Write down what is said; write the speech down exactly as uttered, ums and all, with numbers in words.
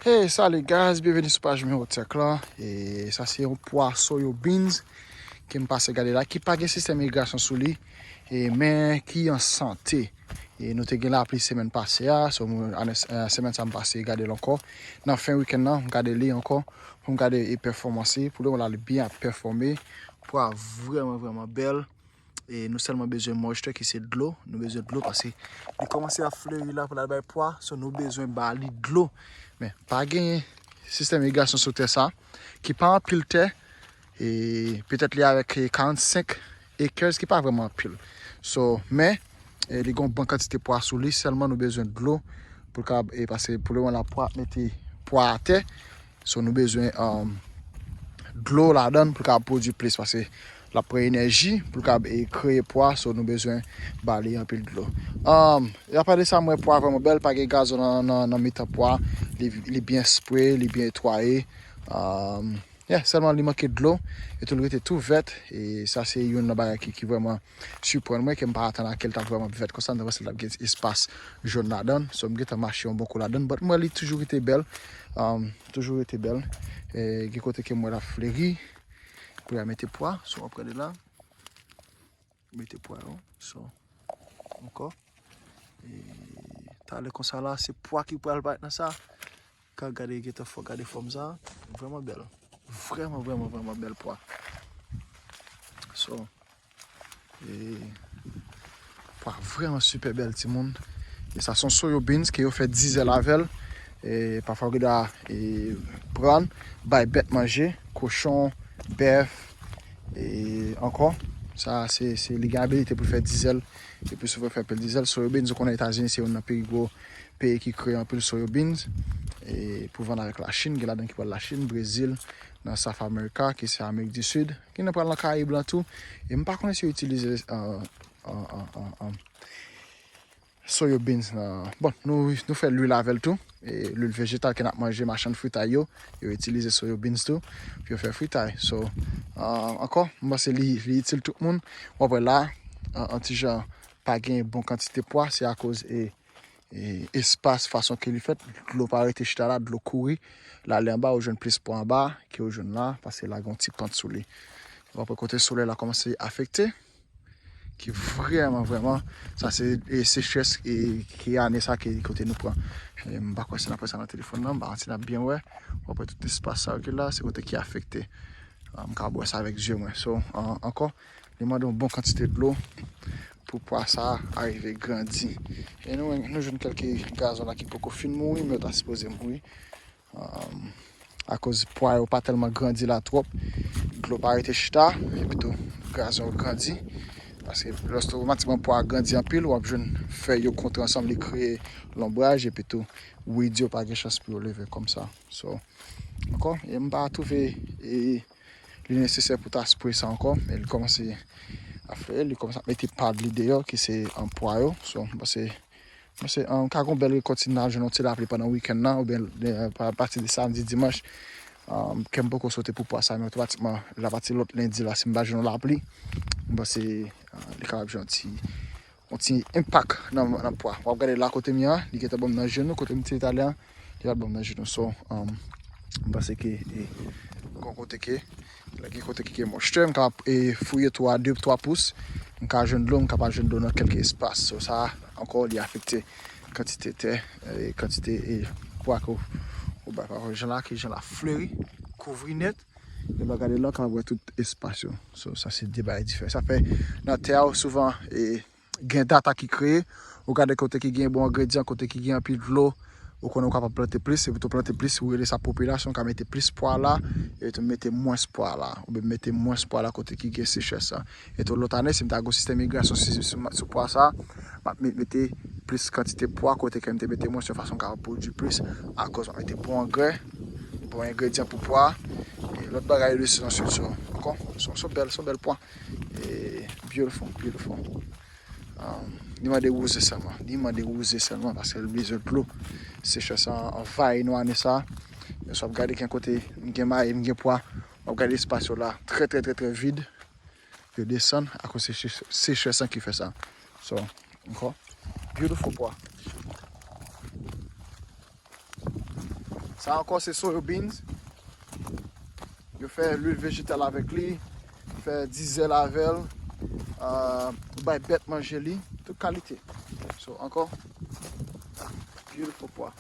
Hey, salut guys, byenveni sou paj mwen Otèk la. E sa se yon pwa soyo beans ke m pase gade la, ki pa gen sistèm irigasyon sou li, e men ki an sante. E nou te gen lapli semèn pase a, so mwen, ane, eh, semèn sa m pase gade l ankò. Nan fen wikenn nan, m gade li ankò, pou m gade e pèfòmans li. Pou le moman la, li byen ap pèfòme. Pwa vrèman, vrèman bèl. E nou sèlman bezwen moisture ki se dlo. Nou bezwen dlo paske li kòmanse ap fleri la pou l al bay pwa. So nou bezwen ba li dlo. Men pa gen sistèm irigasyon sou tè sa ki pa anpil tè. E petèt li avèk, eh, karannsenk acres ki pa vrèman anpil. So, men, eh, li gen yon bon kantite pwa sou li, sèlman nou bezwen dlo pou l ka, eh, paske pou le moman la pwa ap mete pwa atè. So nou bezwen, um, dlo ladan l pou l ka pwodui plis, paske l ap pran enèji pou l ka, eh, kreye pwa, so nou bezwen ba li anpil dlo. Um, apare de sa, m wè pwa vrèman bèl, pa gen gazon nan, nan, nan mitan pwa, li, li byen spre, li byen netwaye. Um, yeah, sèlman li manke dlo, e tou l rete tou vèt, e sa se youn nan bagay ki, ki vrèman siprann mwen, ke m pa atann a ke l t ap vrèman vèt konsa, m te panse l t ap gen espas jòn ladan l. So m gentan mache yon bon kou ladan l, but m wè li toujou rete bèl. Um, toujou rete bèl. E gen kote ke m wè l ap fleri. Pou y a mete pwa, so w ap gade la. Mete pwa yo, so, ankò. E talè konsa la, se pwa ki pral parèt nan sa. Ka gade, gentan fò gade fòm sa. Vrèman bèl. Vrèman, vrèman, vrèman bèl pwa. So, e pwa vrèman sipè bèl, timoun. E sa se yon soyo beans ke yo fè dizèl avè l. E pafwa yo gen dwa, e, pran l, bay bèt manje, kochon, bèf, e ankò. Sa, se, se, li gen abilite pou l fè dizèl. Li pi souvan fè anpil dizèl. Soyo beans, ou konnen Etazini se youn nan pi gwo peyi ki kreye anpil soyo beans. E pou vann avèk Lachin, gen ladan ki pral Lachin, Brezil, nan South America, ki se Amerik di Sid. Gen nan pral nan Karayib lan tou. E m pa konnen si yo itilize, uh, uh, uh, uh, uh, soyo beans nan. Bon, nou, nou fè lwil avè l tou. E lwil vejetal ke n ap manje, machann fritay yo, yo itilize soyo beans tou pou yo fè fritay. So, uh, ankò, m panse li, li itil tout moun. W ap wè la, an, an ti jan, pa gen bon kantite pwa, se akoz e, e espas, fason ke li fèt, dlo pa rete chita la, dlo kouri. L ale anba, ou jwenn plis pwa anba ke ou jwenn la, paske la gen yon ti pant sou li. W ap wè kote solèy la kòmanse afekte, ki vrèman, vrèman, sa se, e, sechrès, e, ki ane sa ki kote nou pran. E, m pa kwè si n ap wè sa nan telefòn nan, m pa santi n ap byen wè. W ap wè tout espas sa yo ki la, se kote ki afekte. A, m ka wè sa avèk zye mwen. So, an, ankò, li mande yon bon kantite dlo pou pwa sa a rive grandi. E nou, nou jwenn kèlke gazon la ki poko fin mouri, men yo ta sipoze mouri. Um, akoz pwa yo pa tèlman grandi la twòp, dlo pa rete chita, epi tou gazon yo grandi. Paske lòske otomatikman pwa a grandi anpil, w ap jwenn fèy yo kontre ansanm, li kreye lonbraj, epi tou wid yo pa gen chans pou yo leve kòmsa. So, ankò, e m pa twouve, e, li nesesè pou ta spre sa ankò, men li kòmanse ap fè, li kòmanse ap mete pad li deyò, ki se an pwa yo. So, m panse Paske, um, ka gon bèl rekòt si n ta jwenn yon ti lapli pandan wikenn nan, oubyen, eh, pa, apati de samdi, dimanch, um, ke m poko sote pou pwa sa, men otomatikman, lapati lòt lendi la, si m pa jwenn yon lapli, m panse, uh, li kapab jwenn yon ti, yon ti enpak nan, nan pwa. W ap gade la kote m ye a, li gentan ban m nan jenou, kote m te talè a, li pa t ban m nan jenou. So, um, m panse ke, eh, gon kote ke, la gen kote ki gen moisture, m ka, eh, fouye twa, de, twa pous, m ka jwenn dlo, m ka pa jwenn dlo nan kèlke espas. So, sa, ankò, li afekte kantite tè, eh, kantite, eh, pwa ke w, ou bay. Pa egzanp, jan la, ki jan la fleri, kouvri nèt, lè w gade la, w kapab wè tout espas yo. So, sa se de bagay diferan. Sa fè, nan tè a, ou souvan, eh, gen data ki kreye, ou gade kote ki gen bon engredyan, kote ki gen anpil dlo, ou konnen ou kapab plante plis, epi tou plante plis, ou rele sa popilasyon, ou ka mete plis pwa la, epi tou mete mwens pwa la, oubyen mete mwens pwa la kote ki gen sechrès la. Epi tou lòt ane, si m ta gen yon sistèm irigasyon sou, sou, sou pwa sa, m ap met, mete plis kantite pwa kote ke m te mete mwens, yon fason m kapab pwodui plis, akoz m ap mete bon angrè, bon engredyan pou pwa, e lòt bagay yo de sou answit, so, ankò, se yon bèl, se yon bèl pwa. E beautiful, beautiful. Um, li mande wouze sèlman. Li mande wouze sèlman paske l bezwen dlo. Sechrès an anvayi nou ane sa. Men si w ap gade gen kote m gen mayi, m gen pwa, w ap gade espas yo la trè, trè, trè, trè vid. Yo desann akoz se sechrès, sechrès lan ki fè sa. So, ankò, beautiful pwa. Sa ankò se soya beans. Yo fè lwil vejetal avèk li, fè dizèl avè l, euh, ou bay bèt manje li, tout kalite. So, ankò, beautiful pwa.